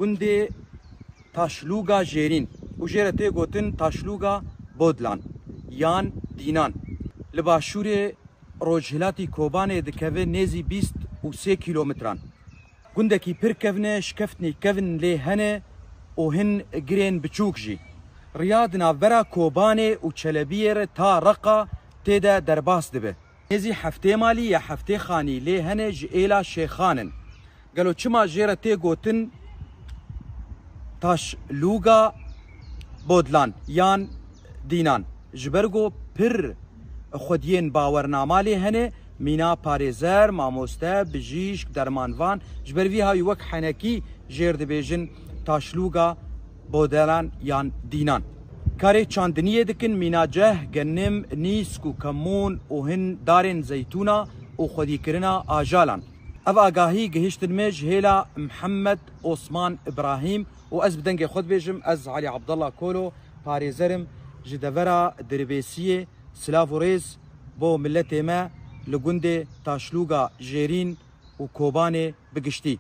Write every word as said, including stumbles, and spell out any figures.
Gundê Taşlûga Jêrîn û jê re tê gotin Taşlûga Bodlan yan Dînan. Li başûrê rojhilatî Kobanê dikeve nêzî bîst û sê kîlometran. Gundekî pir kevn e, şikeftinî kevn lê hene û hin girên biçûk jî. Riya di navbera Kobanê û Çelebiyê re ta Reqa tê de derbas dibe. Nêzî heftê malî ya heftê xanî lê hene ji êla Şêxan in. Gelo çima jê re tê gotin Taşlûga Bodlan yan Dînan? Ji ber ku pir xwediyên bawernama lê hene, mîna parêzer, mamoste, bijîşk, dermanvan, ji ber vî hawî wek henekî jêr dibêjin Taşlûga Bodelan yan Dînan. Karê çandiniyê dikin, mîna ceh, genim, nîsk û kemûn û hin darên zeytûna û xwedîkirina ajalan. Ev agahî gihiştin me ji hêla Mihemed Osman Îbrahîm û ez bi dengê xwe dibêjim, ez Elî Abdullah Kolo, parêzer im ji devera Diribêsiyê. Silav û rêz bo miletê me li gundê Taşlûga Jêrîn û Kobanê bi giştî.